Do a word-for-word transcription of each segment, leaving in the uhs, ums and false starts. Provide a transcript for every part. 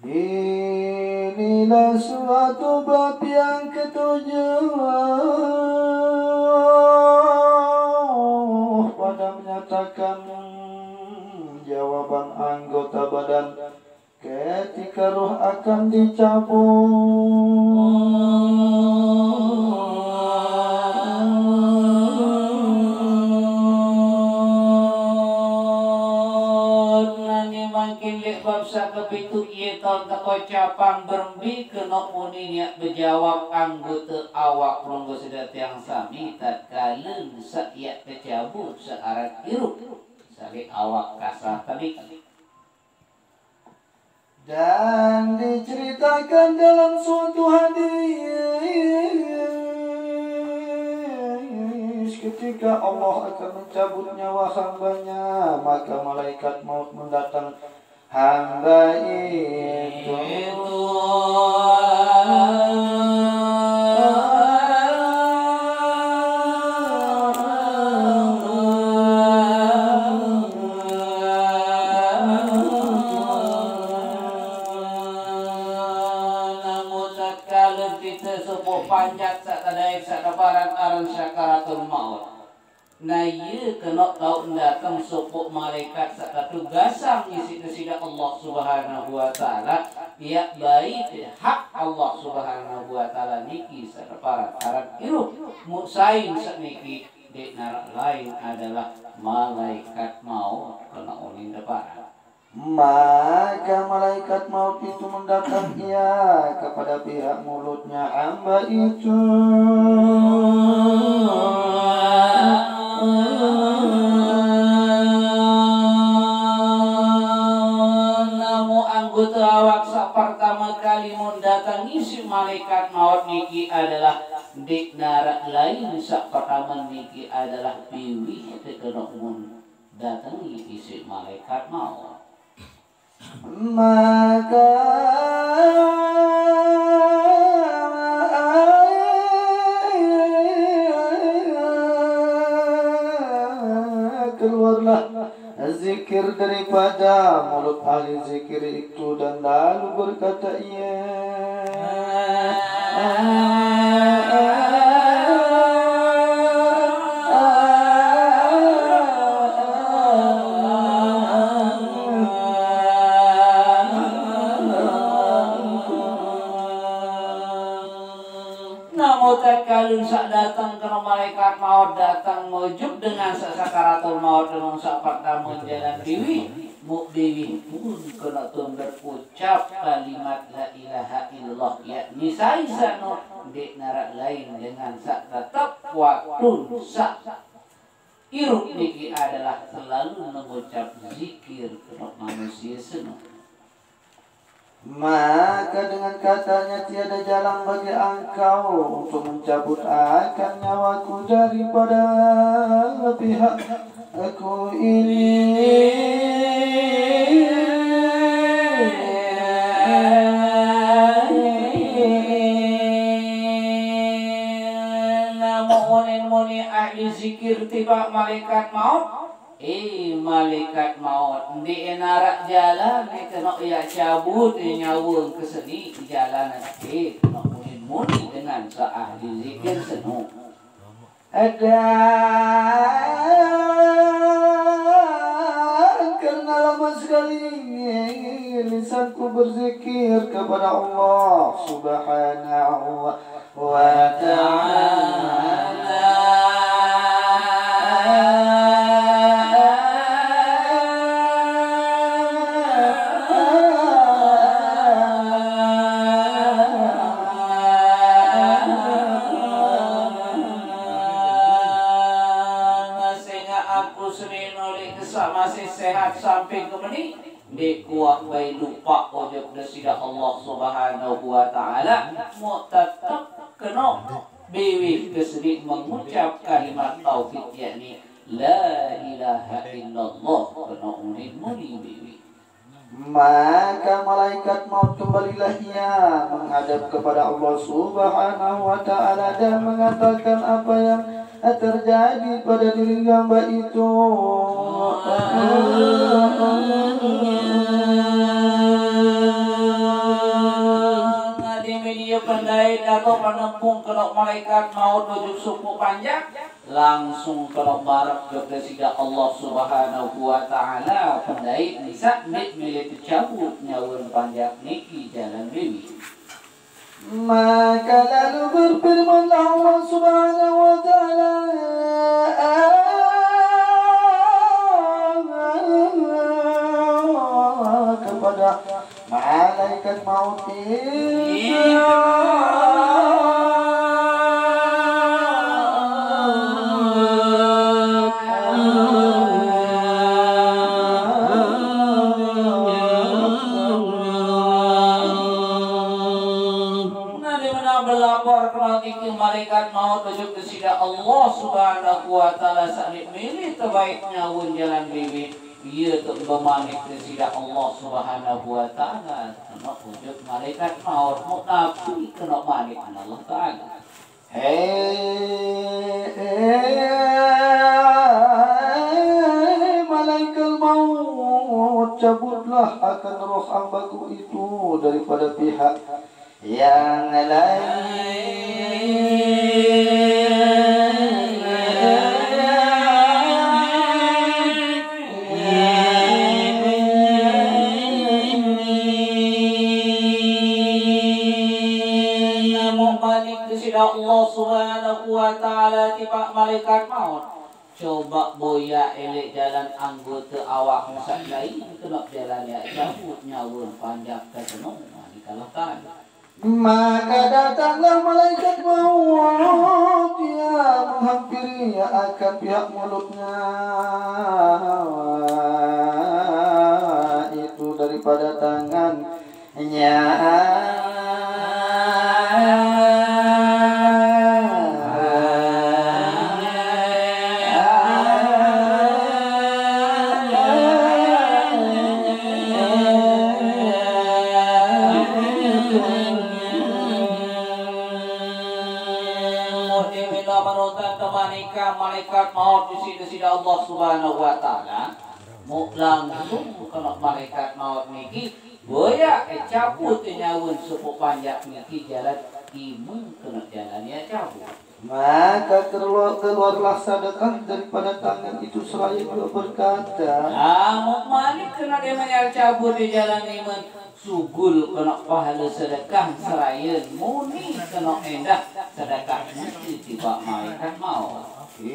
Inilah suatu bab yang ketujuh pada menyatakan jawaban anggota badan ketika roh akan dicabut. Nani mangkin leq bab saq kepitu, ie taoq teko capang berembe kenoq muni niaq bejawab anggote awak pelungguh side tiang sami tatkale saq iaq tecabut saq aran irup saq leq awak kasar tadi. Dan diceritakan dalam suatu hadis, ketika Allah akan mencabut nyawa hambanya, maka malaikat maut mendatang hamba itu. Namo tatkale pite sopoq panjak saq tedaeq saq teparan aran sakaratul maut. Nah, ie kenoq taoq ndateng sopoq malaekat saq tetugasang isiqne siq Allah Subhanahu wa Ta'ala, iaq bait hak Allah Subhanahu wa Ta'ala niki saq teparan aran irup. Muq sai saq niki ndeq naraq lain adalah malaekat maut kenoq unin teparan. Maka malaikat maut itu mendatang ia kepada pihak mulutnya hamba itu. Namo anggote awak saq pertame kali mun datengi siq malaikat maut niki adalah ndeq naraq lain saq pertame niki adalah biwih tekenoq mun datengi isiq malaikat maut. Maka keluarlah zikir daripada mulut ahli zikir itu dan lalu berkata ia, Namo tatkale saq dateng keno malaekat maut dateng mujub dengan saq sakaratul maut, dengan saq pertame jalan biwih, muq biwih pun keno tun berucap kalimat la ilaha illallah, yakni sai sano ndeq naraq lain dengan saq tetep waktun saq irup niki adalah selalu mengucap zikir keno manusie seno. Maka dengan katanya tiada jalan bagi engkau untuk mencabut akan nyawaku daripada pihak aku ini. Lamun muni ahli zikir tipaq malaikat maut, eh, malaikat maut, ndeq naraq jalan keno iaq cabut nyawe keseni jalan, eh, keno muni-muni dengan saq ahli zikir seno. Ada karena lama sekali lisanku berzikir kepada Allah Subhanahu wa Ta'ala. Sehingga aku senino leq saq masih sehat sampai kemeni, ndeq kuah bai lupaq ojok Deside Allah Subhanahu wa Ta'ala, muq tetep keno biwih kesediq mengucap kalimat tauhid, yakni la ilaha illallah, keno unin muni biwih. Maka malaikat maut kembalilah ia menghadap kepada Allah Subhanahu wa Ta'ala dan mengatakan apa yang terjadi pada diri hamba itu. Panempung keno malaikat maut ojok suku panjak, langsung keno marep jok Desida Allah Subhanahu wa Ta'ala, pendai misak ndik milih tecabut nyawen panjak niki jalan bibi. Maka lalu berfirmanlah Allah Subhanahu wa Ta'ala kepada malaikat maut itu. Nah, di mana belapor kena tiki malaikat maut ojok Desida Allah Subhanahu wa Ta'ala, sani milih tebaik nyawen jalan bibi. Iya tu bemanik Desida Allah Subhanahu wa Ta'ala. Kena ojok malaikat maut, mau nabi kena manik Allah Ta'ala. Hei, hei, malaikat maut, cabutlah akan roh hambaku itu daripada pihak yang lain. Namun balik Desida Allah Subhanahu wa Ta'ala tiba malaikat maut. Coba boya elek jalan anggota awak musak lain, kena jalan ya cabut nyawa panjak terkenung. Nah, di kalau tadi. Maka datanglah malaikat maut, ia menghampiri akan pihak mulutnya itu daripada tangannya. Mudi mila manutan temanika malaikat maut di sida, sida Allah Subhanahu wa Ta'ala. Mu langsung kena malaikat maut niki, boya, eh, cabut nyawa suku panjak niki jalan imam kena jalan ya cabut. Maka keluar, keluarlah sedekah daripada tangan itu seraya beliau berkata, Amun malik kena dia manyal cabut di jalan imam, sugul kena pahala sedekah seraya muni kena endah sedekah niki tiba malaikat maut. Eh,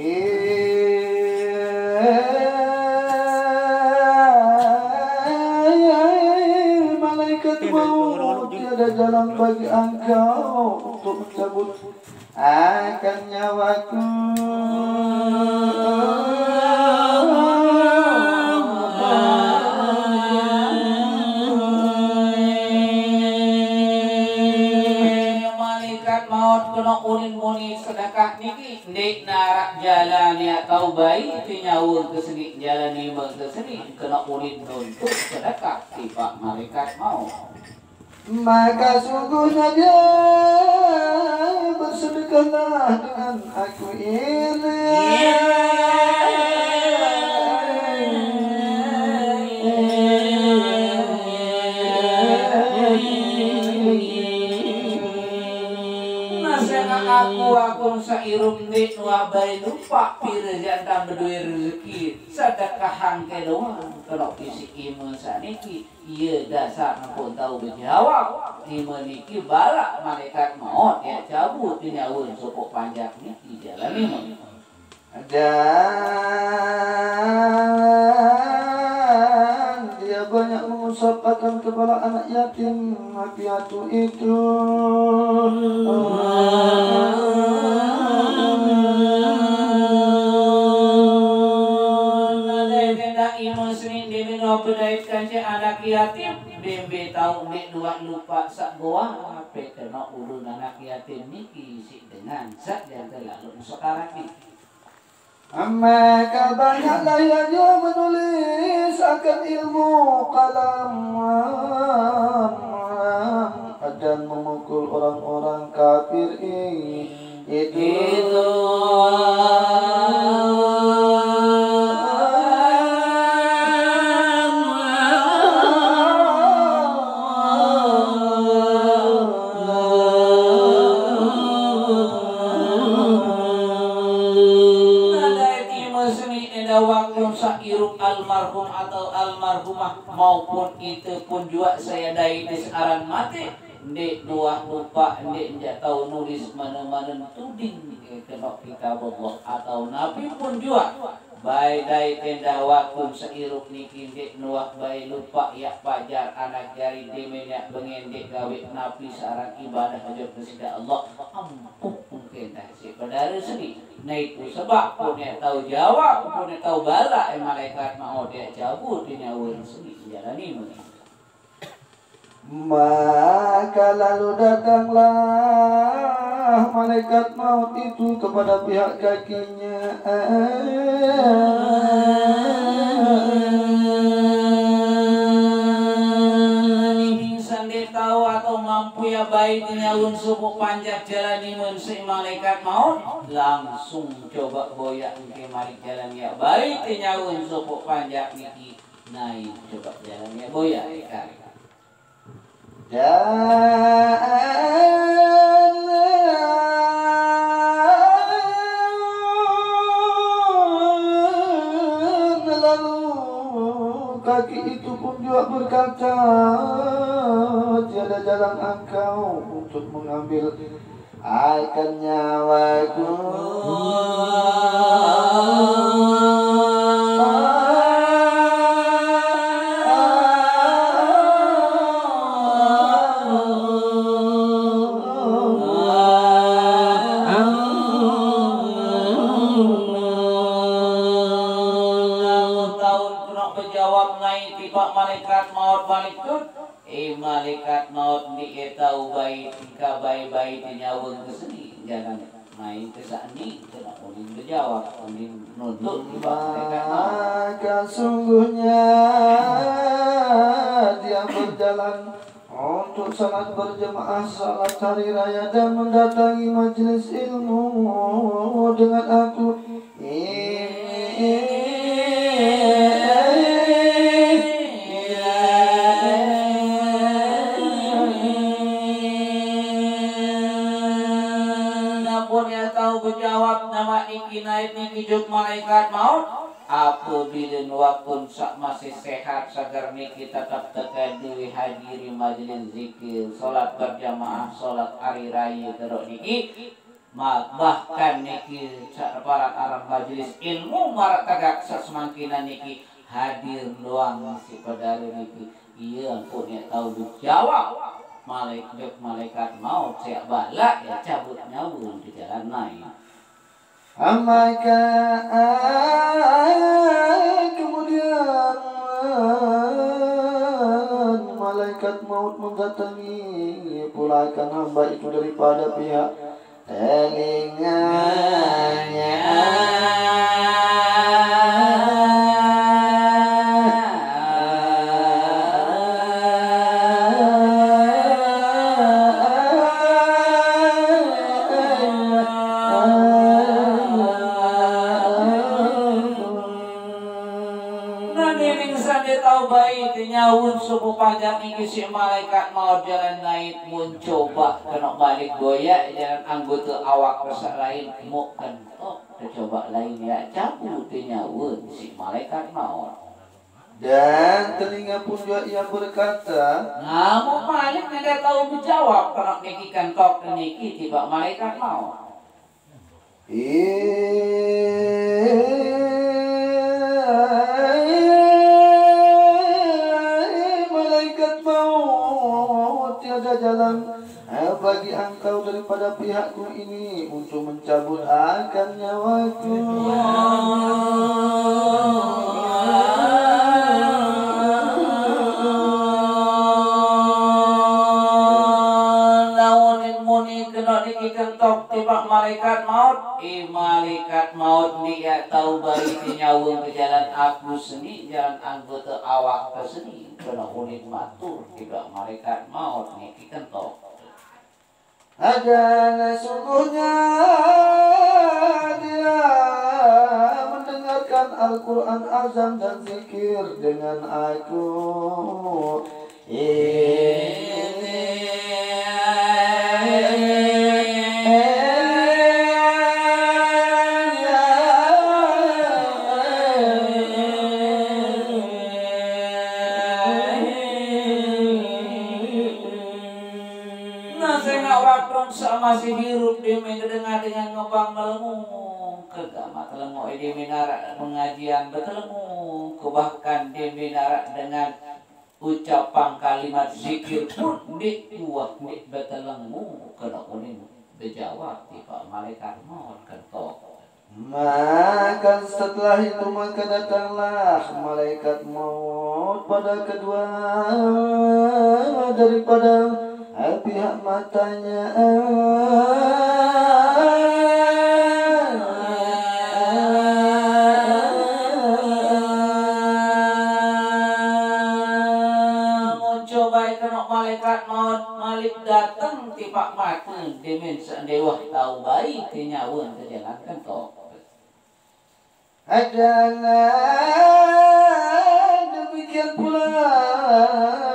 malaikat maut, tiada jalan bagi engkau untuk mencabut akan nyawaku. Malaikat maut kena ulin muni sedekah niki. Ndik narak jalan ya tau baik, ti nyawa ke seni, jalan lima ke seni, kena ulin nuntut sedekah tiba malaikat maut. Maka sungguhnya dia bersedekahlah dengan aku ini. Nasengak aku, aku sairum ndik nuah bari lupa pira jantan bedue rezeki, sedekahang ke doang kena isi imun saniki. Iya dasar ampun tau bejawab. Ima niki balak malaikat maut ya cabut nyawa suku panjak niki jalan imam. Dan dia banyak mengusap akan kepala anak yatim piatu itu. Nadai kena imam senin dia minum bedait kancing anak yatim. Bimbi tau ndik dua lupa sak goa, ape kena ulun anak yatim niki isi dengan sak jantan lalu sekarang ni. Maka banyaklah ia juga menulis akan ilmu kalam dan memukul orang-orang kafir ini. Itu. almarhumah maupun ite pun juak saq ie dait searan mate, ndeq nuah lupaq, ndeq jaq tao nulis mane-mane tuding, eh, kenoq kitab Allah atau napi pun juaq. Bae dait endah waktu saq irup niki ndeq nuah bae lupaq yaq pajar anak jari demen yaq bengen ndeq gaweq napi searan ibadah ojok Deside Allah, ampuh mungkin dah siq pedare seni. Nah, itu sebab pun yaq tao jawab, pun yaq tao balak, eh, malaikat maut yaq cabut nyawe seni jalani muni. Maka lalu datanglah malaikat maut itu kepada pihak kakinya. Niki saq ndeq tao atau mampu yaq bait nyawe sopoq panjak jalan ime siq malaikat maut, langsung cobaq boyaq engke malik jalan yaq bait nyawe sopoq panjak niki. Nah, cobaq jalan yaq boyaq, eh, kali. Dan lalu kaki itu pun juga berkata, "Tiada jalan engkau untuk mengambil akan nyawaku." Taun kena bejawab nae tipaq malaikat maut malik tut. Eh, malaikat maut ndeq ie tao bait, engka bait-bait nyawe keseni jalan. Nae kesaq ni kena unin bejawab, unin nuntuk tipaq malaikat maut. Maka sungguhnya dia berjalan untuk salat berjemaah, salat hari raya, dan mendatangi majelis ilmu dengan aku. Namun ie tao bejawab, namaq niki nait niki jok malaikat maut. Apabile nuakun saq masih sehat seger niki tetep teken due hadiri majelis zikir, salat berjamaah, salat hari raye, terus niki Ma-, bahkan niki saq paran aran majelis ilmu maraq tegak saq semangkinan niki hadir doang siq pedare niki. Ie ampun yaq tao bejawab. Malaik-, jok malaikat maut siq balak yaq cabut nyawe di jalan nae. Maka kemudian malaikat maut mendatangi pula akan hamba itu daripada pihak telinganya. Nanging saq ndeq tao bait nyawe sopoq panjak niki siq malaikat maut jalan nait, mun cobaq kenoq malik boyaq jalan anggote awak saq lain, muq kentok tecobaq lain yaq cabut nyawe siq malaikat maut. Dan telinga pun juga ia berkata, namun malik ndeq tao bejawab kenoq niki kentok niki tipaq malaikat maut. Eh, malaikat maut, tiada jalan, eh, bagi engkau daripada pihakku ini untuk mencabut akan nyawaku. Lamun muni kenoq niki kentok tipaq malaikat maut, eh, malaikat maut ndeq yaq tao bait nyawe ke jalan aku seni, jalan anggote awak ke seni, kenoq unin matur tipaq malaikat maut niki kentok. Dan sungguhnya dia mendengarkan Al-Quran, azan dan zikir dengan aku. Samasih hirup deme ngedenga dengan ngembang melenguk, kegama telenguk deme narak pengajian betelenguk, bahkan deme narak dengan ucapan kalimat zikir pun ndeq kuah ndeq betelenguk, kena unin bejawab tipaq malaikat maut kentok. Maka setelah itu, maka datanglah malaikat maut pada kedua daripada pihak matanya. Mun cobai kenoq malaikat maut malik dateng tipaq mate, demen saq ndewah tau bai tenyawen tejalan kentok. Adalah demikian pula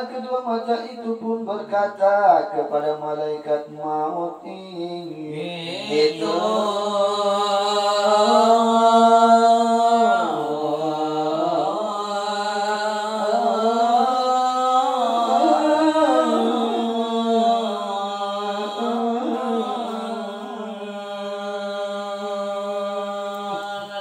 kedua mata itu pun berkata kepada malaikat maut itu.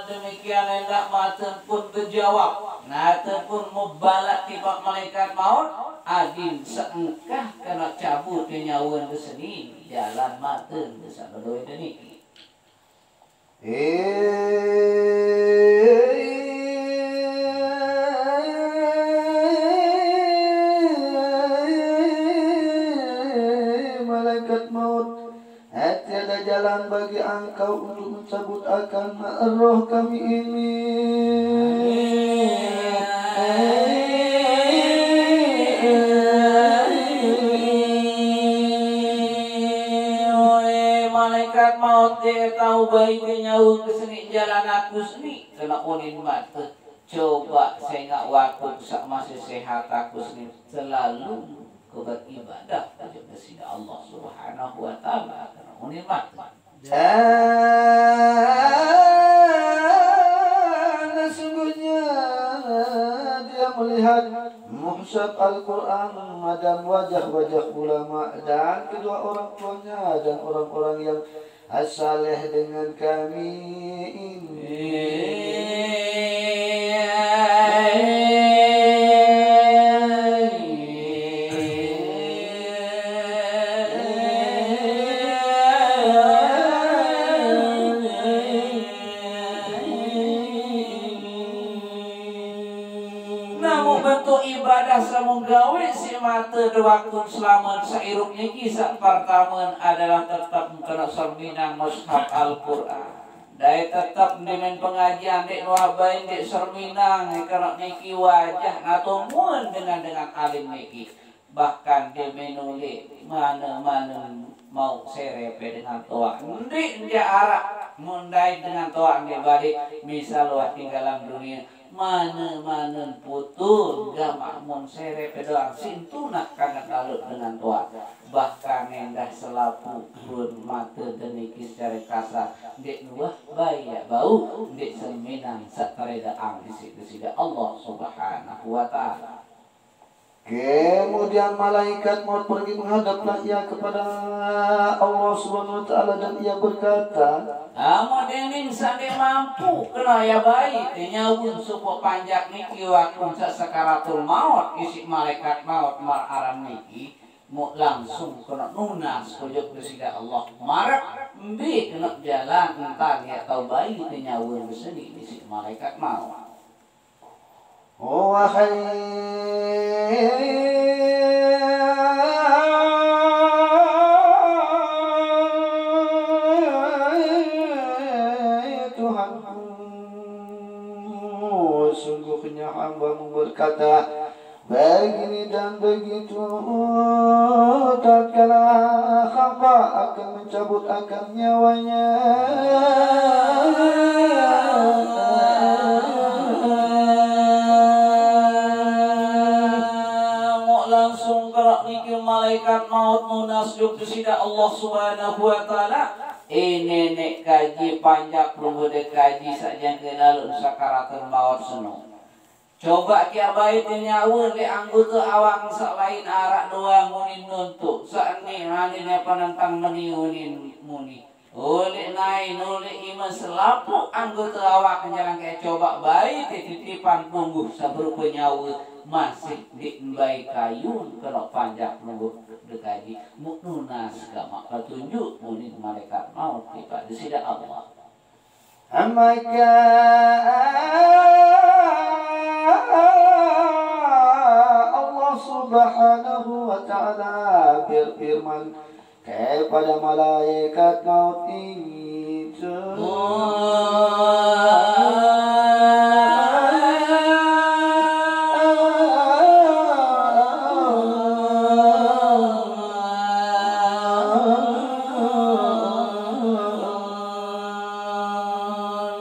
Demikian endah mate pun bejawab, nate pun mebalat tipaq malaikat maut, adin seengkah kena cabut nyawe seni jalan mate saq bedoe niki. Eh, malaikat maut, tiada jalan bagi engkau untuk mencabut akan roh kami ini. Oi, malaikat maut, ndeq tau bai nyawe seni jalan aku seni, kena unin mate. Coba sengaq waktu saq masih sehat aku seni selalu beribadah ojok Side Allah Subhanahu wa Ta'ala, kena unin mate. Dan sesungguhnya dia melihat mushaf Al-Quran dan wajah-wajah ulama dan kedua orang tuanya dan orang-orang yang saleh dengan kami ini. Namun bentuk ibadah saq mun gawe siq mate de waktu selamet saq irup niki saq pertame adalah tetep kena serminang mushaf Al-Quran. Dait tetep ndemen pengajian ndeq nuah bai ndeq serminang, kena niki wajah atau mun dengan, dengan alim niki. Bahkan ndeq menule mane-mane mauq serep dengan toaq. Ndeq, ndeq araq mun dait dengan toaq ndeq balik. Misal wah tinggalan dunie, mane-mane putur gamaq mun serep doang, siq tunah kangen laluq dengan toaq. Bahkan endah selapuq ruen mate de niki secare kasar ndeq nuah bai yaq bau, ndeq serminang saq teredeqang isiq Deside Allah Subhanahu wa Ta'ala. Kemudian malaikat maut pergi, menghadaplah ia kepada Allah Subhanahu wa Ta'ala dan ia berkata, "Amun dening saq ndeq mampu kena ia bai tenyawen sopoq panjak niki waktu saq sakaratul maut isiq malaikat maut mar aran niki, muq langsung kena nunas ojok Deside Allah maraq mbe kena jalan entan yaq tau bai tenyawen seni isiq malaikat maut." Wahai Tuhanku, sungguhnya hamba-Mu berkata begini dan begitu, tatkala hamba akan mencabut akan nyawanya. Langsung kerak niki malaikat maut nunas juk Deside Allah Subhanahu wa Ta'ala. Ini neneq kaji panjak pelungguh de kaji saq jangke laluq sakaratul maut seno. Coba kiak baé té nyawa lé anggota awak saq lain araq doang munin nontok, saq ni anin penentang meni unin muni. Oleh nain, oleh ime selapuq anggota awak nyerang kiak coba baé té titipan pelungguh saq berupe nyawa masih ndeq mbai kayun kenoq panjak pelungguh dekaji. Muq nunas gamaq petunjuk munin malaikat maut tipaq Deside Allah. Maka Allah Subhanahu wa Ta'ala berfirman kepada malaikat maut itu.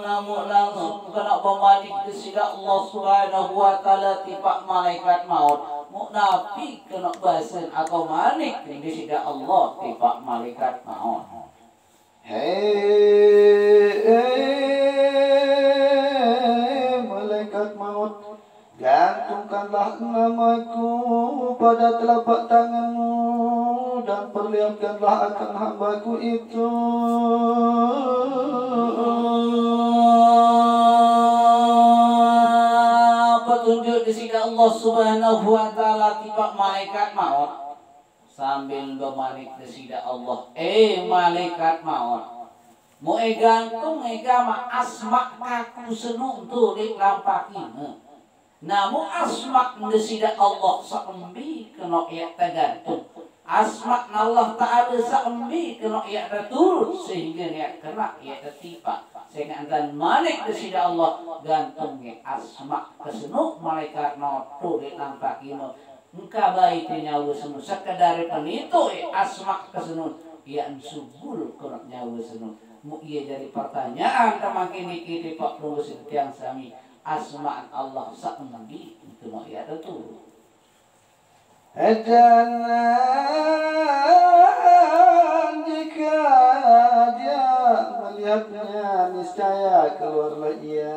Namun langsung kena pemanik Deside Allah Subhanahu wa Ta'ala tipaq malaikat maut. Muq napi kena basen atau manik Deside Allah tipaq malaikat maut. Hei, hei, malaikat maut, gantungkanlah namaku pada telapak tanganmu dan perlihatkanlah akan hambaku itu. Petunjuk Deside Allah Subhanahu wa Ta'ala tipaq malaikat maut. Sambil bemanik Deside Allah, "Eh, malaikat maut, muq é gantung é gamaq asmaq kaku senuk tu leq lampaq ime. Namun asmaq Deside Allah saq embe kenoq yaq tegantung, asmaq Allah Ta'ala saq embe kenoq yaq teturut, sehingge yaq kenaq yaq tetipaq. Sengaq entan manik Deside Allah, gantung é asmaq kesenuk malaikat maut tu leq lampaq ime." Engka baé té nyawe senun, sekedar penitoq é asmaq kesenun, yaq nsugul kenoq nyawe senun. Muq ie jari pertanyaan temangkin niki tipaq pelungguh side tiang sami, asmaqn Allah saq embe kenoq yaq tetu. Dan jika dia melihatnya, niscaya keluarlah ia.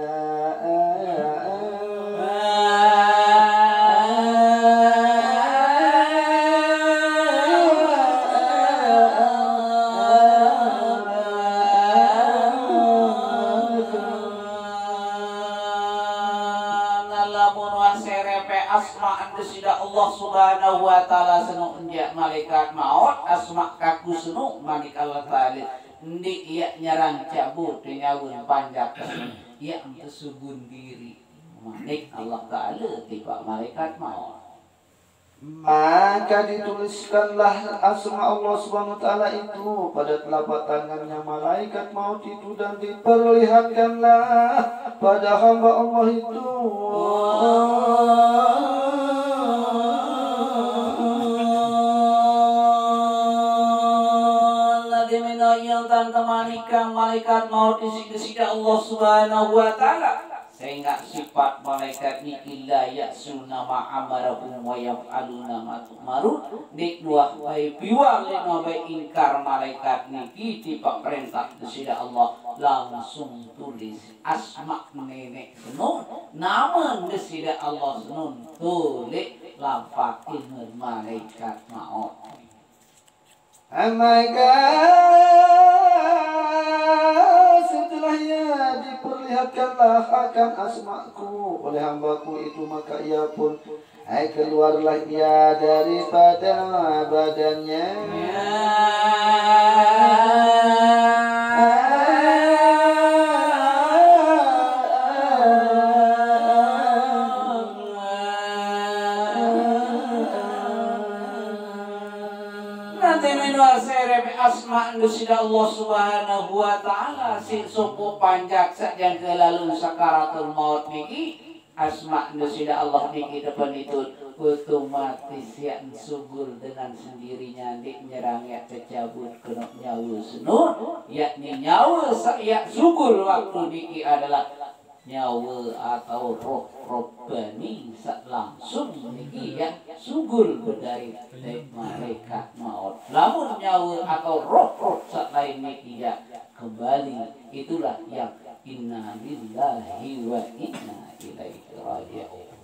Lamun wah serepek asmaqn Deside Allah Subhanahu wa Ta'ala senuk enjak malaikat maut, asmaq kaku senuk, manik Allah Ta'ala. Ndeq yaq nyerang cabut nyawe panjak, yaq tesugun diri. Manik Allah Ta'ala tipaq malaikat maut. Maka dituliskanlah asma Allah Subhanahu wa Ta'ala itu pada telapak tangannya malaikat maut itu dan diperlihatkanlah pada hamba Allah itu. Alladzi minna yang tan temanikang malaikat maut isiq Deside Allah Subhanahu wa Ta'ala. Sengaq sipat malaikat niki la ya'suna ma amarahum wa yaf'aluna ma tu'marun. Ndeq nuah bae piwal, ndeq nuah bae ingkar malaikat niki tipaq perentah Deside Allah. Langsung tulis asmaqn neneq senun, name Deside Allah senun, tulis lampaq ime malaikat maut. Maka setelah ia diperlihatkanlah akan asmaku oleh hambaku itu, maka ia pun, hai, keluarlah ia daripada badannya. Nanti meno serep asma Deside Allah Subhanahu wa Ta'ala, siq sopoq panjak saq jangke lalun sakaratul maut niki, asma Deside Allah niki tepenitut, otomatis yaq sugul dengan sendirinya, ndeq nyerang yaq tecabut kenoq nyawe senun, yakni nyawe saq yaq sugul waktu niki adalah nyawe atau roh robbani saq langsung niki yaq sugul bedait leq malaikat maut. Lamun nyawe atau roh-roh saq lain niki yaq kembali, itulah yang inna lillahi wa inna ilaihi raji'un.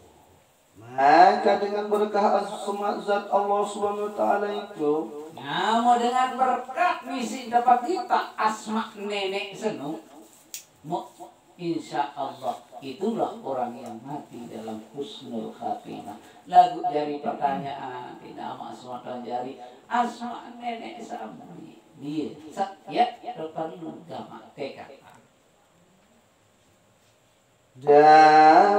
Maka dengan berkah asma zat Allah Subhanahu wa Ta'ala itu, namun dengan berkat misi dapat kita asma nenek senu, mu, insya Allah itulah orang yang mati dalam husnul khatimah. Lagu jari pertanyaan, tidak ama asma jari, asma nenek sampai dia sa-, ya, perlu gamak tekad. Dan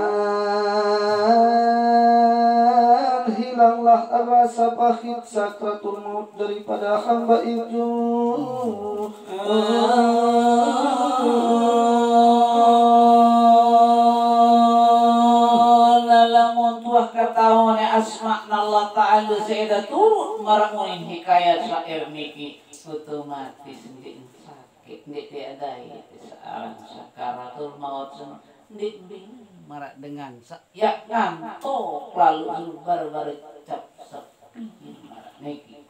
hilanglah rasa pahit sakratul maut daripada hamba itu. Lamun tuah katahuan asma Allah Ta'ala, saya dah turut maramuin hikayat syair niki, otomatis nggih sakit, nggih tiada itu seorang sakaratul maut semua. Ndik bingung marak dengan sa-, ya ngantuk lalu baru-baru cap sepi marak niki.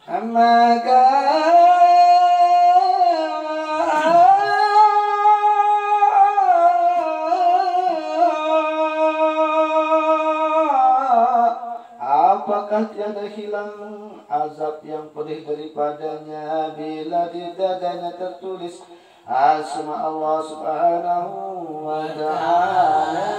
Maka apakah tiada hilang azab yang pedih daripadanya bila di dadanya tertulis asma Allah Subhanahu wa Ta'ala.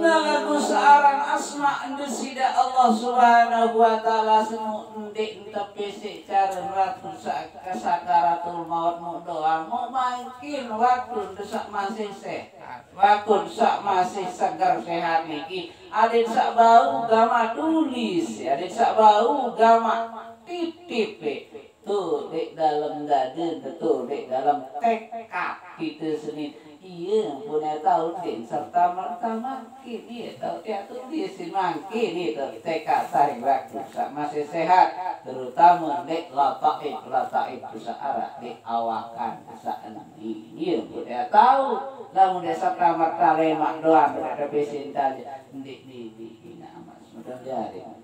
Nah, lagu searan asma ndu sida Allah Subhanahu wa Ta'ala semu ndik tapi secara ratu sa-, sakaratul maut mu doang, mu mangkin waktu ndu sak masih sehat, waktu sak masih segar sehat niki, adit sak bau gama tulis, adit sak bau gama titip, eh. Tu dek dalam dada, tu dek dalam tekad kita sendiri. Iya, punya tahu dek serta merta mangkin, iya tahu tiap tu dia si mangkin, iya tahu tekad tarik waktu sak masih sehat, terutama dek lataif, lataif tu searah dek awakan saat ini. Iya, punya tahu, lamun dek serta merta lemak doang, ada pesin tadi, dek di, di, di, nama, sudah jadi.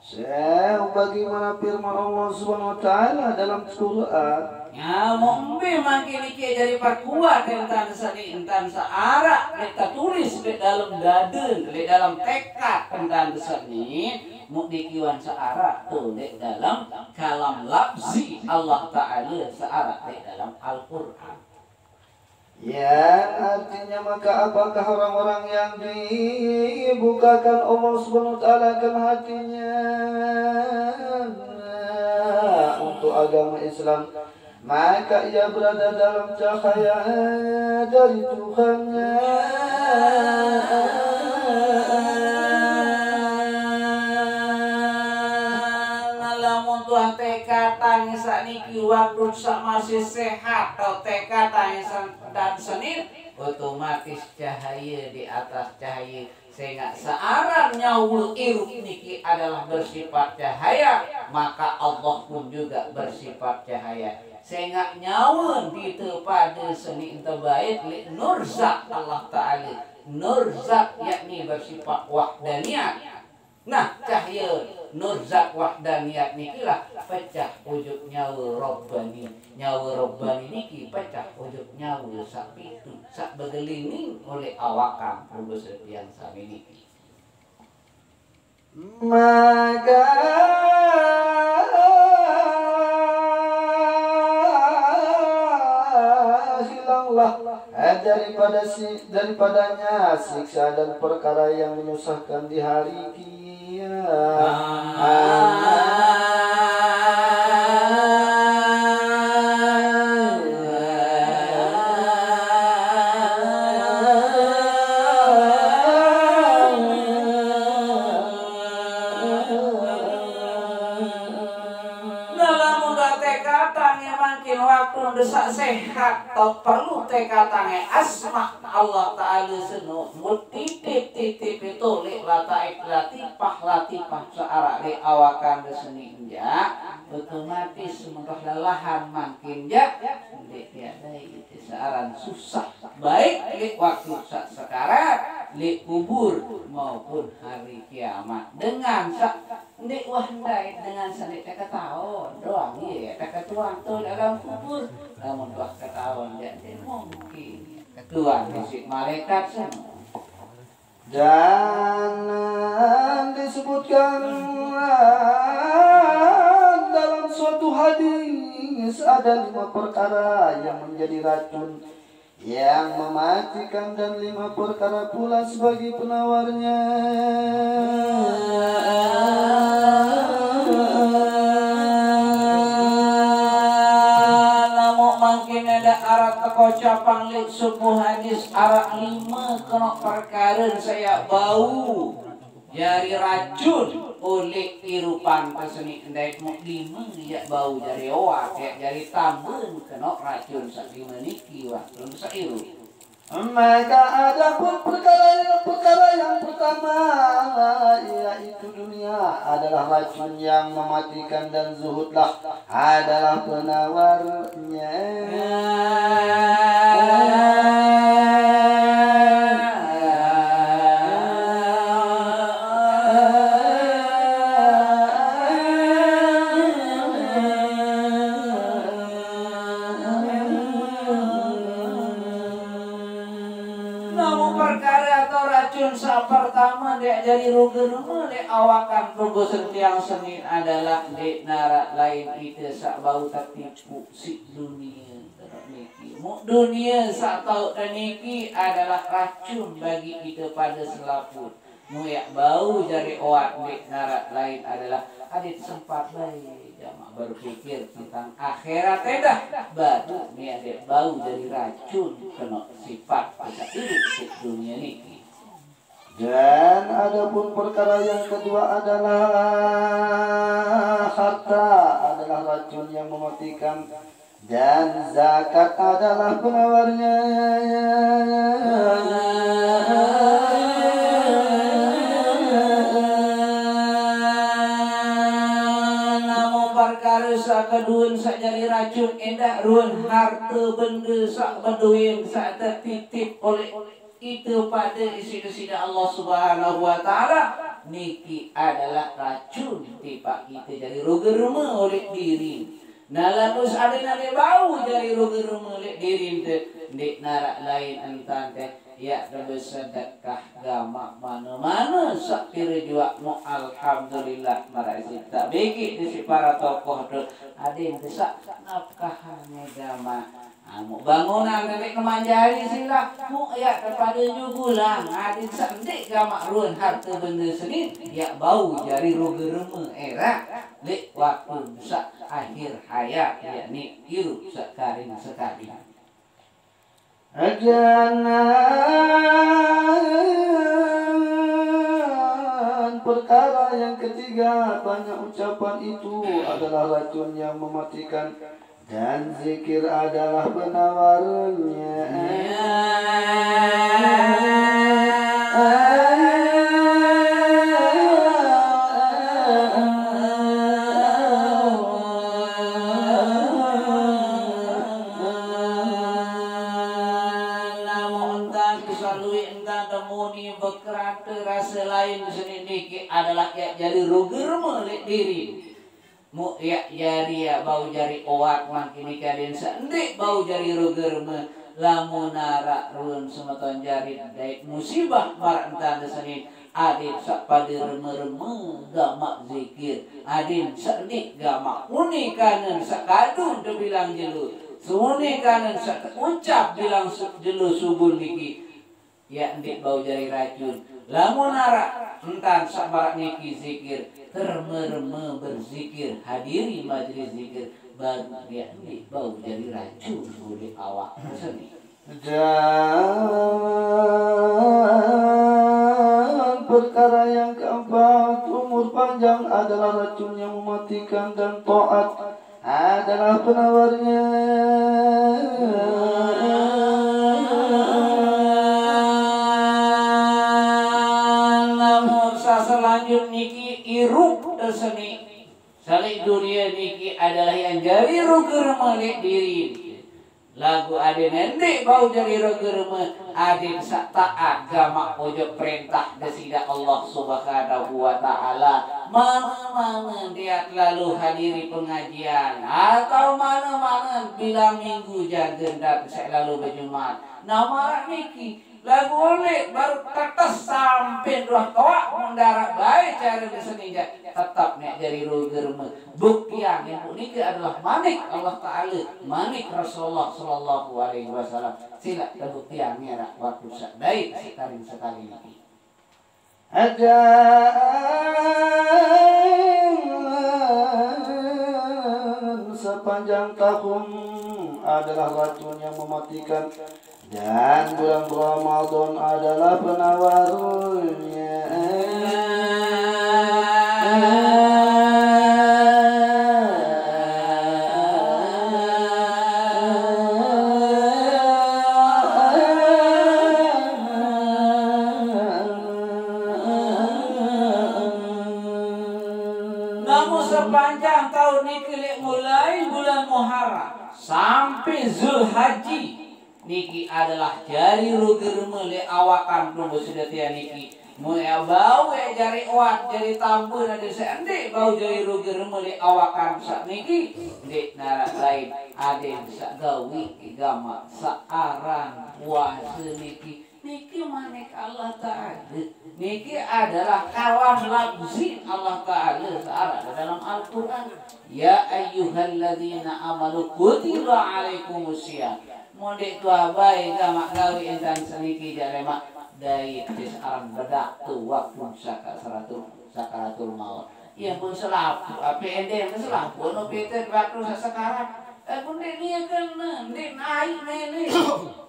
Sebagaimana firman Allah Subhanahu wa Ta'ala dalam Quran. Ya, mungkin makin iki jadi perkuat tentang seni, tentang searah, dek tertulis di dalam dada, di dalam tekad tentang seni, mu dikiwan searah tu di dalam kalam lafzi Allah Ta'ala searah di dalam Al-Quran. Ya, artinya maka apakah orang-orang yang dibukakan Allah Subhanahu wa Ta'ala akan hatinya untuk agama Islam, maka ia berada dalam cahaya dari Tuhannya. Nah, lamun tuah tekad tangis niki waktu sak masih sehat, atau tekad tangis dan senir, otomatis cahaya di atas cahaya. Sehingga searan nyawa irup niki adalah bersifat cahaya, maka Allah pun juga bersifat cahaya. Sehingga nyawa di pada seni ente bait li nur zat Allah Ta'ala. Nur zat yakni bersifat wahdaniyat. Nah, cahaya nur zat wahdaniyat nikilah pecah ujuk nyawa robbani. Nyawa robbani niki pecah ujuk nyawa sak pitu, sak begelining oleh awakan, Ibu sepian sami niki. Maka hilanglah daripada si, daripadanya siksa dan perkara yang menyusahkan di hari kiamat. Nah, lamun dak tekatan ya mangkin waktu ndesak sehat, tau perlu tekatan ya asma Allah Ta'ala seno, mun titip-titip itu lek lataif latifah-latifah searak lek awakan de seni enjak, otomatis sementah lelahan mangkin jak, ndek tiadai ite searan susah, baik lek waktu sak sekarat, lek kubur, maupun hari kiamat. Dengan sak ndek wah ndai, dengan sak ndek teketaon doang, iye, teketuan tu dalam kubur, namun wah ketaon jak ndek mungkin. Ketua fisik malaikat semua. Dan eh, disebutkan eh, dalam suatu hadis ada lima perkara yang menjadi racun, yang mematikan, dan lima perkara pula sebagai penawarnya. Lamun mangkin ada arak teko capang lek subuh hadis arak lima kena perkara saya bau jari racun oleh irupan keseni ndai mu lima ya bau jari oat ya jari tamben kena racun sak lima niki waktu seirup. Maka adapun perkara yang perkara yang pertama yaitu dunia adalah racun yang mematikan dan zuhudlah adalah penawarnya. Namun perkara atau racun sak pertama dek jadi ruger dek awakan tunggu sentiang sengit adalah dek narak lain ite sak bau tertipu si dunia. Mu dunia sak tau teniki adalah racun bagi ite pada selaput. Mu yak bau jari oat dek narak lain adalah adit sempat bae jamak berpikir tentang akhirat endah baru ni adit bau jari racun kena sifat pada hidup di dunia niki. Dan adapun perkara yang kedua adalah harta adalah racun yang mematikan dan zakat adalah penawarnya. Namun perkara sak kedua sak jadi racun endah run harta benda sak beduin sak tertitip oleh itu pada isi sida Allah Subhanahu wa taala niki adalah racun tipak kita jadi roga rema oleh diri. Nah lalu seandainya ada bau jadi roga rema oleh diri ente ndik narak lain entan teh ya debe sedekah gamak mana-mana sak pira juak mu alhamdulillah marai tak begik di si para tokoh tu ada yang desak nafkahane gamak. Amu bangunan nenek kemanjari sila mu ya kepada jugulang adin sendik gamak ruan harta benda senin ya bau jari roga rema era lek waktu sak akhir hayat yakni irup sekaring sekali. Ajanan perkara yang ketiga banyak ucapan itu adalah racun yang mematikan dan zikir adalah penawarnya. Namun entah kesalui entah temuni bekerata rasa lain seni niki adalah ya jadi roga rema lek diri. Mu yak jari yak bau jari oat mangkin ika den sendik bau jari roga rema lamun arak ruan semeton jari dait musibah marak entan de senin adit sak pada rema-rema gamak zikir adin sendik gamak uni kanen sak kadu de bilang jelu suni kanen sak ucap bilang jelu subun niki. Ya ndik bau jari racun. Lamun arak entan sak marak niki zikir termereme berzikir hadiri majlis zikir baru ya ndik bau jari racun kulit awak seni. Dan perkara yang keempat, umur panjang adalah racun yang mematikan dan taat adalah penawarnya. Lanjut niki irup seni. Salik dunia niki adalah yang jari ruger malik diri. Lagu ade nende bau jari ruger me ade sak taat gamak pojok perintah Desida Allah Subhanahu wa Ta'ala. Mana-mana dia lalu hadiri pengajian atau mana-mana bilang minggu jaga dan selalu berjumat. Nama niki lagu oleh baru tetes sampai dua toak mendarat baik cara bersenija tetap nek jari ruger me buktian yang puniki adalah manik Allah Ta'ala, manik Rasulullah Sallallahu Alaihi Wasallam. Sila terbuktian ngerak waktu sadai sekali sekali niki. Ajaan sepanjang tahun adalah racun yang mematikan dan bulan Ramadan adalah penawarnya. Namun sepanjang tahun niki lek mulai bulan Muharram sampai Zulhaji niki adalah jari ruger mele awakan tunggu sedetia niki. Mele bau e jari oat jari tambun ade seendek bau jari ruger mele awakan sak niki. Dek narak lain ade sak gawi gamak sak aran puasa niki. Niki manik Allah Ta'ala. Niki adalah kalam lafzi Allah Ta'ala searah dalam Al-Quran. Ya ayyuhalladzina amanu kutiba alaikumusiyam. Mondek tua bae gamak gawi entan seniki jalemak dai tis aran bedak tu waktu saka seratul sakaratul maut. Iya pun selapu, ape ende yang selapu no pete waktu sesekarat. Eh pun dek nia kena, dek naik mele.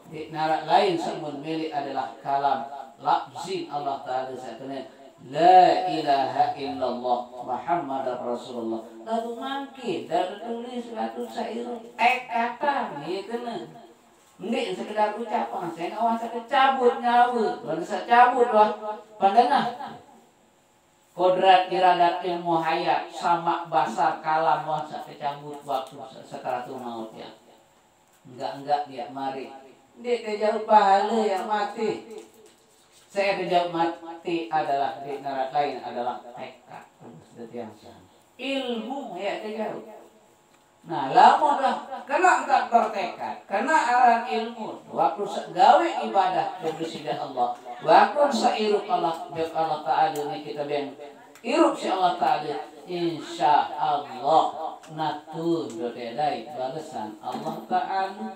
Dek narak lain samun mele adalah kalam lafzin Allah Ta'ala sakene. La ilaha illallah Muhammadar Rasulullah. Lagu mangkin dan tulis batu sairu tekatan iya kena. Ndik sekedar ucapan, saya ngawan sakit cabut nyawa, bukan sak cabut wah pandangah. Kodrat iradat ilmu hayat sama basar kalam wah sakit cabut waktu sakaratul maut ya. Enggak-enggak dia mari. Ndik kejauh pahala yang mati. Saya kejauh mati adalah di neraka lain adalah tekad. Seperti yang sana. Ilmu ya kejauh. Nah, lamun lah kena tak bertekad, kena aran ilmu, waktu se- gawe ibadah kepada Allah, waktu seirup Allah, Allah Ta'ala ni kita beng irup si Allah Ta'ala, insya Allah natun dodedai balesan Allah Ta'ala.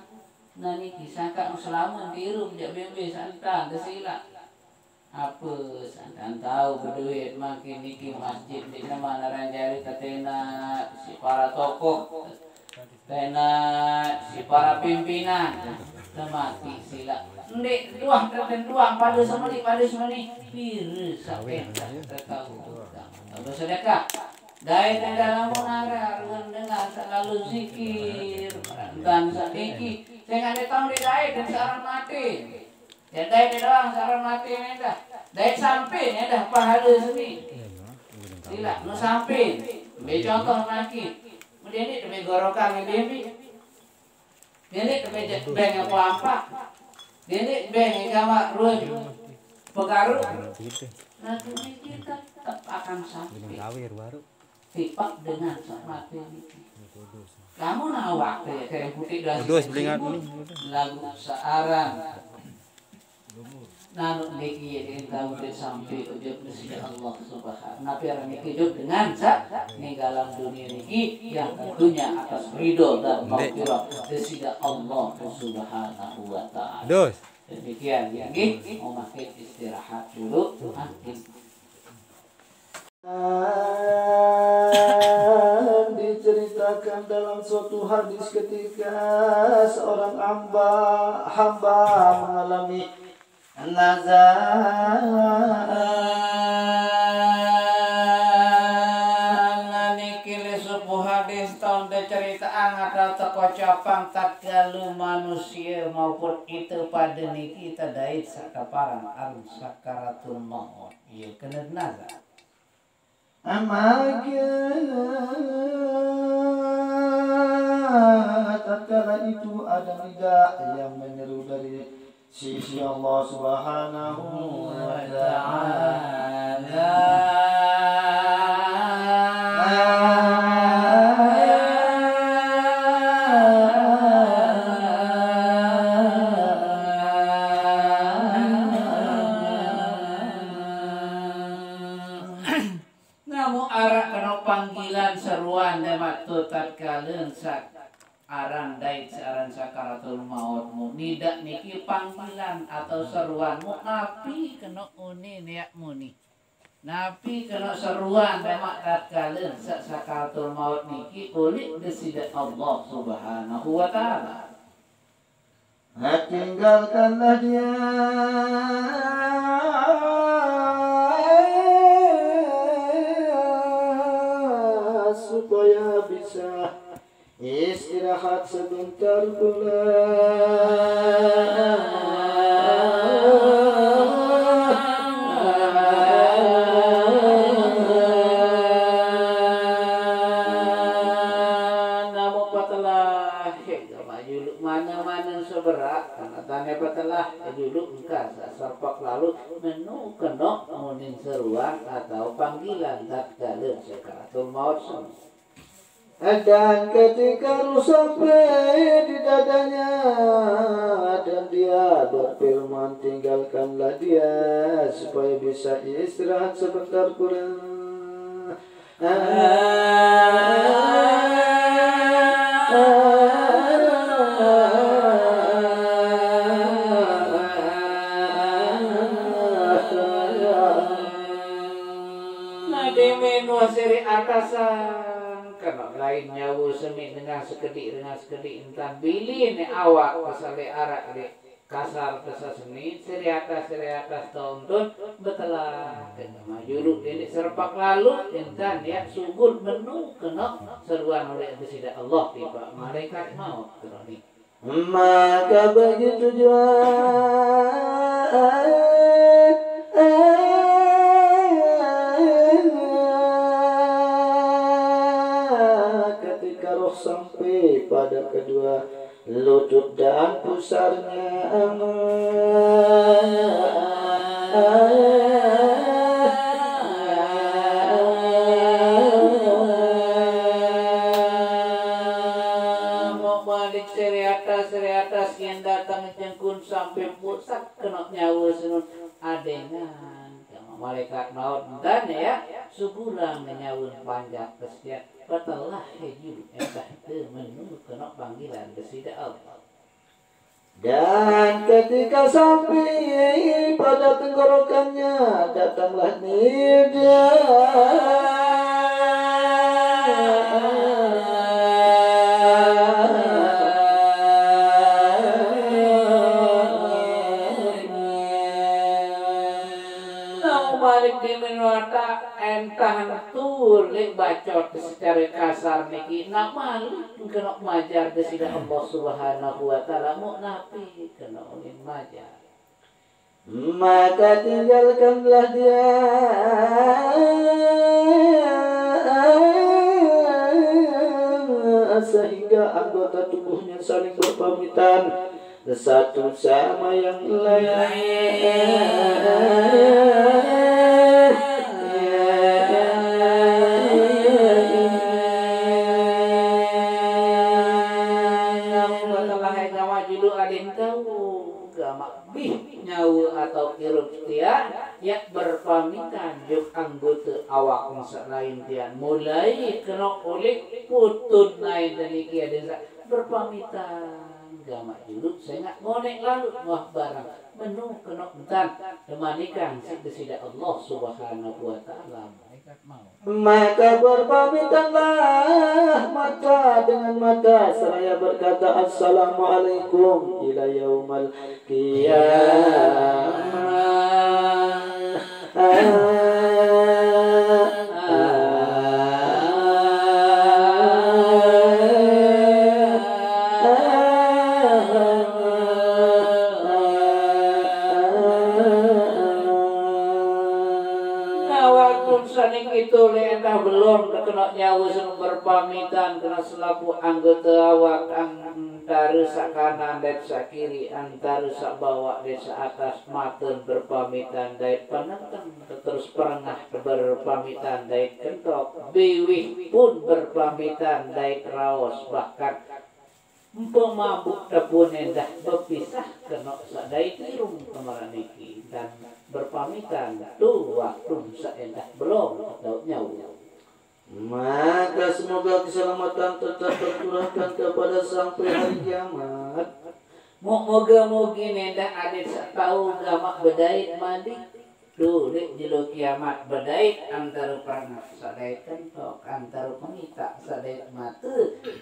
Nah niki sangka selamat diirup jak bembe santan desila. Apa santan tahu berduit makin niki masjid di nama naran jari katena si para tokoh, tena si para pimpinan, temati sila. Ndik tuah tertentuang pada semeni pada semeni pira sampai tertahu. Bersedekah. Dai dan dalam menara ruang dengar selalu zikir dan sadiki. Saya nggak ada tahu di dai dan seorang mati. Ya dai dan doang seorang mati ni dah. Dai sampai ni dah pahala sini. Sila, nu sampai. Ambil contoh maki. Kemudian ni demi gorokan ni demi. Ini beng yang kelampak. Ini beng yang sama ruang pegaru. Nah, demikian tetap akan sampai. Tipak dengan sama ini. Kamu nawak ya kayak putih dan Terus belingat ini. Lagu searang. Nanu niki yang tahu dia sampai ujub Gusti Allah Subhanahu. Napi orang niki ujub dengan sa ninggalan dunia niki yang tentunya atas ridho dan maghfirah Gusti Allah Subhanahu wa Ta'ala. Terus. Demikian ya nggih, mau makin istirahat dulu. Makin Diceritakan dalam suatu hadis ketika seorang hamba, hamba mengalami nazar. Niki li subuh hadis taun diceritaan ada teko capang tatkala manusia maupun kita pada niki tadait sakaparang arung sakaratul maut. Iya kena nazar. Maka tatkala itu ada nida yang menyeru dari sisi Allah Subhanahu wa Ta'ala. Namu arak kena panggilan seruan dema tu tatkala sak aran dait searan sakaratul maut mu. Nida niki panggilan atau seruan mu, napi kena uni niak muni. Napi kena seruan dema tatkala sak sakaratul maut niki oleh Desida Allah Subhanahu wa Ta'ala. Tinggalkanlah dia supaya bisa istirahat sebentar pula. Namu patelah, maju mana-mana seberak, karena tanya patelah, dulu engkau serpak lalu, menu kenok munin seruan atau panggilan tatkala sakaratul maut semu. Dan ketika ruh sampai di dadanya, dan dia berfirman, tinggalkanlah dia supaya bisa istirahat sebentar pula. Nadi menua seri atasan, kena lain nyawa semi dengan sekedi, dengan sekedi intan bili ni awak pasal arak di kasar kesaseni, seri atas, seri atas tauntun, betelah kena majulu dini serepak lalu, intan ya sugul menu kena seruan oleh Desida Allah tiba malaikat maut kena ni. Maka begitu juga ketika roh sampai pada kedua lutut dan pusarnya. Mau balik seriatas, seriatas yang datang jengkun sampai pusat kena nyawa senun adengan. Sama malaikat maut dan ya sugulang nyawa panjang kesian. Patelah hijau entah ke menu kena panggilan Desida Allah. Dan ketika sampai pada tenggorokannya, datanglah nida. Namu balik di menua tak entah tu lek bacot secara kasar niki, nak malik kena majar Desida Allah Subhanahu wa Ta'ala, mu napi kena ulin majar. Maka tinggalkanlah dia sehingga anggota tubuhnya saling berpamitan satu sama yang lain. Namu patelah gamak julu alin tahu gamak bih nyawa atau irup tian, ya berpamitan juk anggota awak masa lain tian. Mulai kena oleh putun nain dan iki ada berpamitan gamak julu sengak ngonek lalu muah barang menu kena entan demanikan si Desida Allah Subhanahu wa Ta'ala. Maka berpamitanlah mata dengan mata seraya berkata, "Assalamualaikum ila yaumal qiyamah." Nah, waktu sani Itu lé éndah belum kena nyawa sing berpamitan kena selapuh anggota awak, antara sak kanan dait sak kiri, antara sak bawak dait sak atas, mata berpamitan dait penenteng, terus perengah berpamitan dait kentok, biwih pun berpamitan dait raos, bahkan pemabuk tepun éndah bepisah kena sak dait irung kemaran niki dan berpamitan tu waktu sak éndah belum tau nyawa. Maka semoga keselamatan tetap tercurahkan kepada sampai hari kiamat. Mok moga-mogi éndah adat sak tau gamak bedait mandi. Tu dek jelo kiamat bedait antara perengah sak dait kentok, antara pengitak sak dait mata,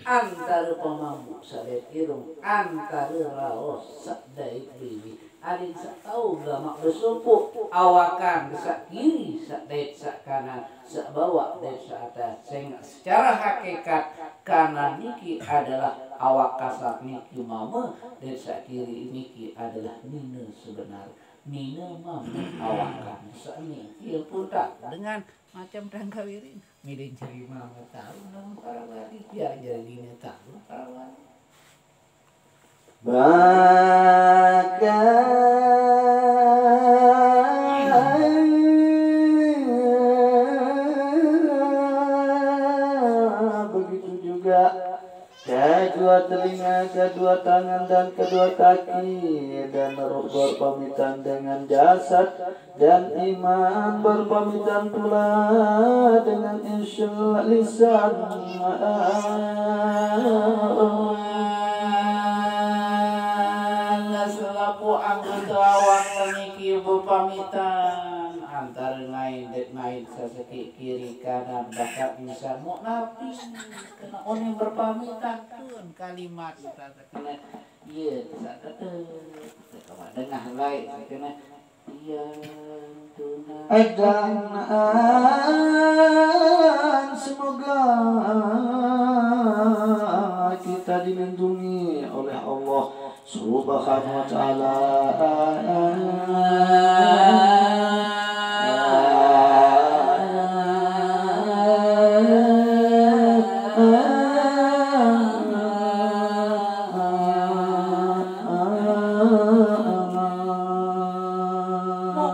antara pemabuk sak dait irung, antara raos sak dait biwih. Adat sak tau gamak besupuk, awakan sak kiri, sak dait sak kanan, sak bawak dait sak atas. Sehingga secara hakikat kanan niki adalah awak kasar niki mama, dait sak kiri niki adalah nina sebenar. Nina mama awakan sak niki pun tak dengan macam tangga wiring. Milih jadi mama tahu nama para wali, biar jadi nina tahu para wali. Bahkan begitu juga kedua telinga, kedua tangan, dan kedua kaki, dan roh berpamitan dengan jasad, dan iman berpamitan pula dengan insya lisan. Selaku anggota awak niki berpamitan antara ngain dek ngain saseki kiri kanan, bahkan insan mau nabi kena orang berpamitan pun kalimat kita kena iya, kita kata kita dengah lai kena. Dan semoga kita dilindungi oleh Allah Subhanahu wa Ta'ala.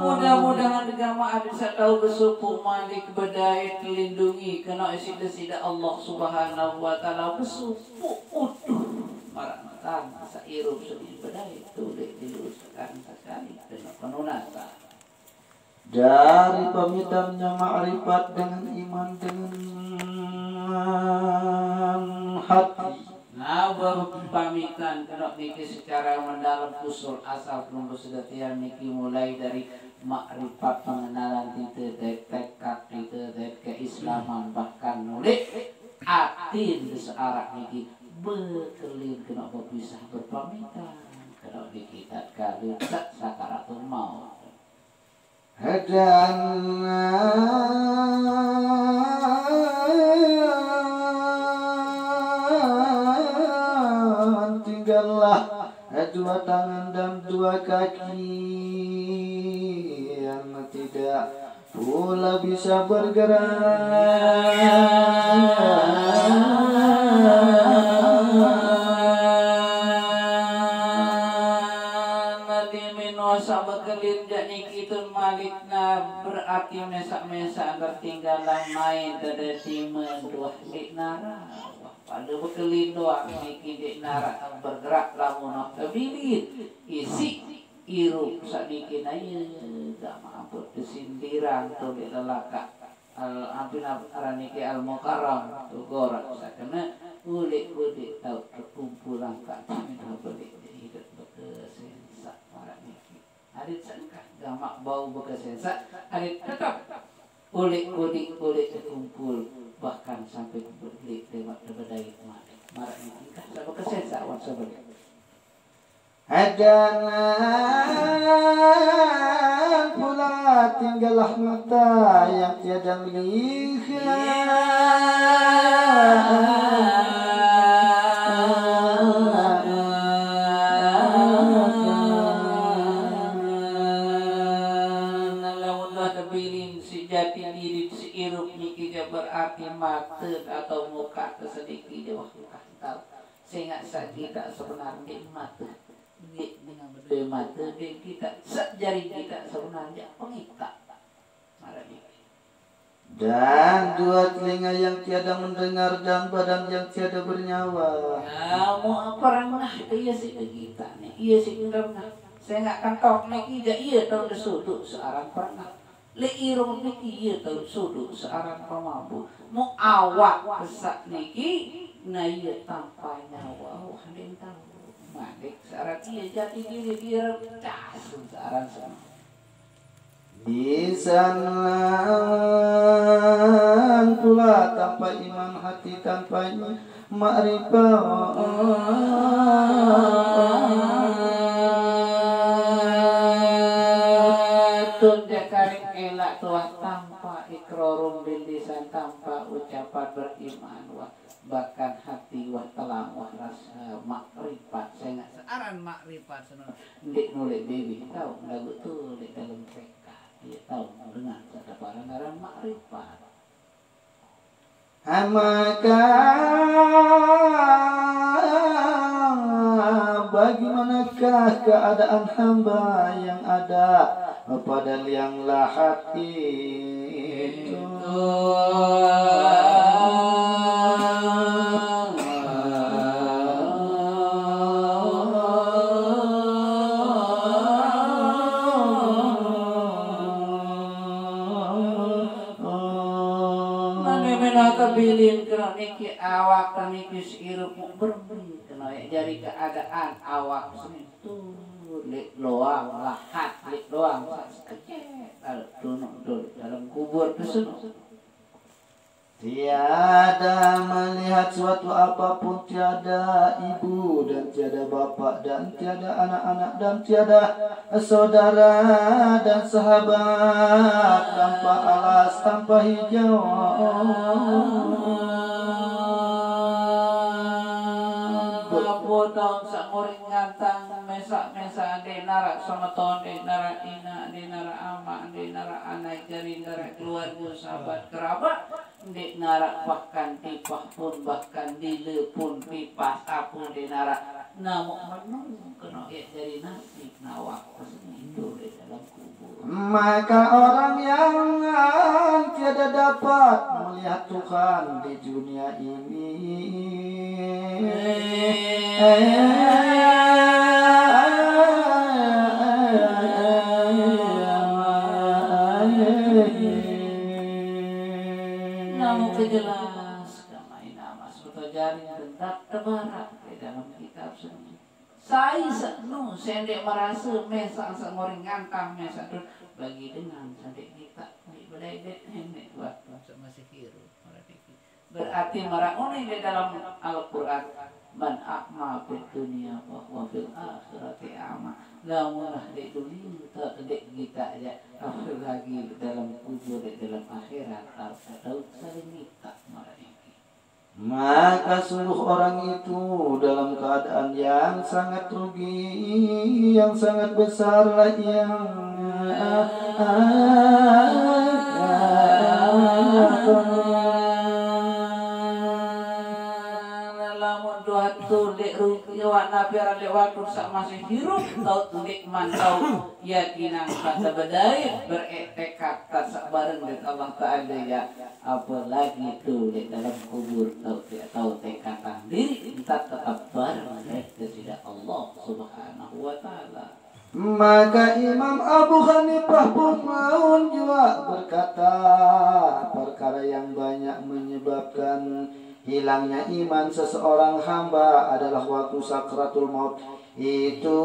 Mudah-mudahan gamak adat sak tau besupuk malik bedait lindungi kena sida-sida Allah Subhanahu wa Ta'ala besupuk utuh marang tang sairup seni bedait tulik dilusakan sekali kena penunasan. Dari pamitannya makrifat dengan iman dengan hati. Nah, berpamitan kena niki secara mendalam usul asal penumbus datian niki mulai dari makrifat pengenalan kita dari tekad kita dari keislaman bahkan nulik atin searak niki bekelin kena berpisah berpamitan kena niki tatkala sakaratul maut. Dan tinggallah dua tangan dan dua kaki yang tidak pula bisa bergerak. Nanti menosa bekelin jadi kita malik. Nah, berarti mesak-mesak ketinggalan main tadati menduah di nara. Wah, pada bekelindo niki di nara bergerak lamun tebilin isi irup sadiki naya gak mampu kesindiran tu di lelaka. Al ampin aran niki al mukarram tu gorak sakena ulik kudik tau terkumpul angka timin belik di hidup bekesensa marah niki. Arit sengkah gamak bau bekesensa, arit tetap ulik kudik ulik dikumpul bahkan sampai kumpul ulik lewat tebedai malik. Marah ni tingkah sabekesensa wan sabelik. Adan pula tinggallah mata yang tiada melihat. Lamun lah tebilin sejati diri seirup Niki ja berarti mata atau muka tu sedikit je wah kita tahu. Sehingga sa kita sebenarnya mata. Dia dengan berdua mata, dia kita, sa jari kita sebenarnya pengita. Marah niki. Dan dua telinga yang tiada mendengar dan badan yang tiada bernyawa. Ya, mau apa rengah ke iya si kita ni? Iya si rengah. Saya nggak kentok niki ja iya tahu desudu searan pernah. Le irung niki iya tahu sudu searan pemabuk. Mu awak besak niki, na iya tanpa nyawa. Wah, ada yang tahu. Malik searan iya jati diri dia casu searan semua. Lisan pula tanpa iman, hati tanpa makrifah. Tun jakaring elak tuah tanpa ikrorung bil lisan, tanpa ucapan beriman wah, bahkan hati wah telang wah rasa makrifat. Saya nggak searan makrifat senun. Ndik nulik bibi tahu lagu tu di dalam tekad. Dia tahu dengan satu ngaran makrifat. Maka bagaimanakah keadaan hamba yang ada pada liang lahat itu? Mane mena tebilin kena niki awak niki seirup berbi kena ya jari keadaan awak sini tu lik loang lahat lik loang sa sekecil. Kalau tunuk tu dalam kubur tu sunu. Tiada melihat suatu apapun, tiada ibu dan tiada bapak dan tiada anak-anak dan tiada saudara dan sahabat, tanpa alas, tanpa hijau. Apo taun samuring ngantang mesak-mesak, nde narak semeton, nde narak inak, nde narak amak, nde narak anak, jari narak keluarga, sahabat, kerabat, nde narak bahkan tipah pun, bahkan dile pun pipas apo nde narak. Namuk menung kena ya jari nasib nawak itu di dalam kubur. Maka orang yang tiada dapat melihat Tuhan di dunia ini, namun kejelas kama ina mas beto jari tetap tebarak di dalam kitab sendiri. Sai senu sende merasa mesak sengoring ngantang mesak tu bagi dengan sende kita di bedai dek nenek waktu masih hirup. Berarti mara uni di dalam Al-Quran, man a'ma fid dunya wa huwa fil akhirati a'ma. Lamun di dunia tak dek kita aja, apalagi dalam kubur di dalam akhirat tak tahu saling kita mara ini. Maka sungguh orang itu dalam keadaan yang sangat rugi, yang sangat besar lah yang Lamun Tuhan tu dek rugi wak napiran dek waktu sak masih hirup tau tu dek mantau yakinang kata bedai berektekad tak sak bareng dek Allah Ta'ala ya. Apalagi tu dek dalam kubur tau tak tau tekatan diri entar tetap bareng dek kesida Allah Subhanahu wa Ta'ala. Maka Imam Abu Hanifah pun maun jua berkata, perkara yang banyak menyebabkan hilangnya iman seseorang hamba adalah waktu sakratul maut itu.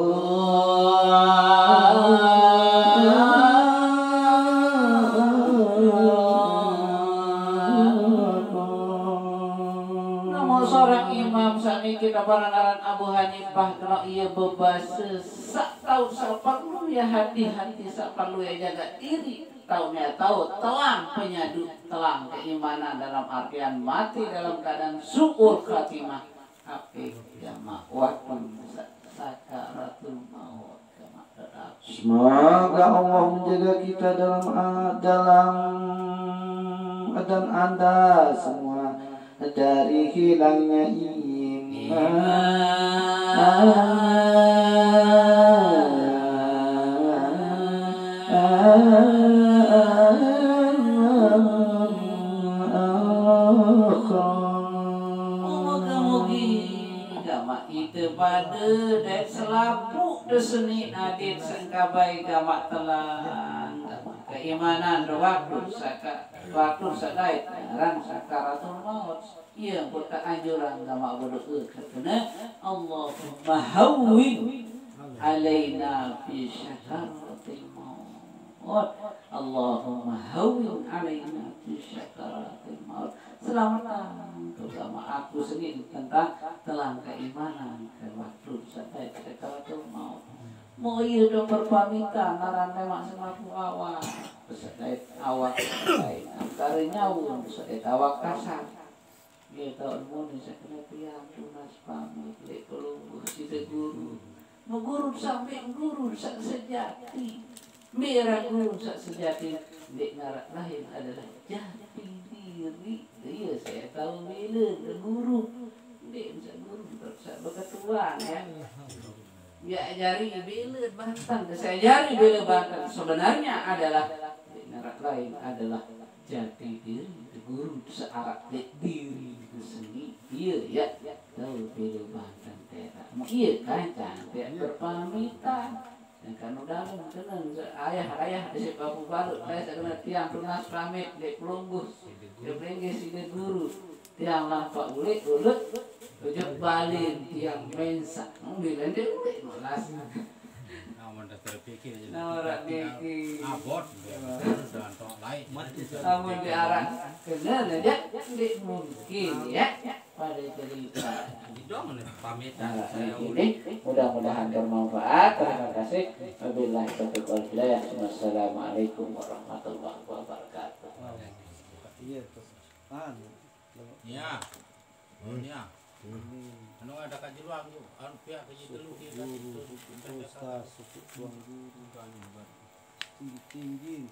Namun seorang imam sakniki napa ngaran Abu Hanifah kena ia bebasa sak taun sak perlu ya hati-hati sak perlu ya jaga diri taun ya taun telang penyadu telang keimanan dalam artian mati dalam keadaan su'ul khatimah tapi ya mak waktu sa- sakaratul maut kama tetap. Semoga Allah menjaga kita dalam dalam Dan anda semua dari hilangnya iman. Mugi-mugi gamaq ite pade dait selapuq deseniq nadit sengkabai gamaq telang, gamaq keimanan, waktu saka-, waktu saq dait aran sakaratul maut. Ie engko teanjurang gamaq bedoe, ketekene, Allahumma hawwin alaina fi sakaratil maut. Allahumma hawwin alaina fi sakaratil maut. Selametang, terutama aku sendiri, tentang telang keimanan ke waktu saq dait sakaratul maut. Mo ie do berpamitan aran lemaq selapuq awak, saq dait awak, saq dait antare nyawe, saq dait awak kasar. Ie taoq muni, saq kene tiang tunas pamit leq pelungguh side guru. Meguru sampe guru saq sejati. Mbe aran guru saq sejati? Ndeq naraq lain adalah jati diri. Ie saq tao bele guru. Ndeq saq guru, saq beketuan, ya. Ya, jari bele Banten, saq jari bele Banten sebenarnya adalah, ndeq naraq lain adalah jati diri, guru saq araq leq diri sendiri. Ie, ya, tao bele Banten terak. Ie kancang tiang berpamitan. Kan udah kenen ayah-ayah disiq papuq baluq, lain saq kene tiang tunas pamit leq pelungguh. Ie pelinggih side guru. Tiang lampaq uleq, uleq, ojok balen tiang mensaq. Mbilen ndeq uleq melas. Amun dah terpikir aja. Nah, orang mikir. Abot, udah tok lain. Amun diarah kene aja, ndeq mungkin, ya. Pada cerita. Didong nih, pamitan. Nah, saya ini mudah-mudahan bermanfaat. Terima kasih. Wabillahi taufiq wal hidayah. Wassalamualaikum warahmatullahi wabarakatuh. Iya, terus. Tahan. Ya. Oh, ya. Ini. Anu ada kaji luang tu. Anu pihak kaji telu dia kan. Guru, Ustaz, sukut tuan guru. Tinggi-tinggi.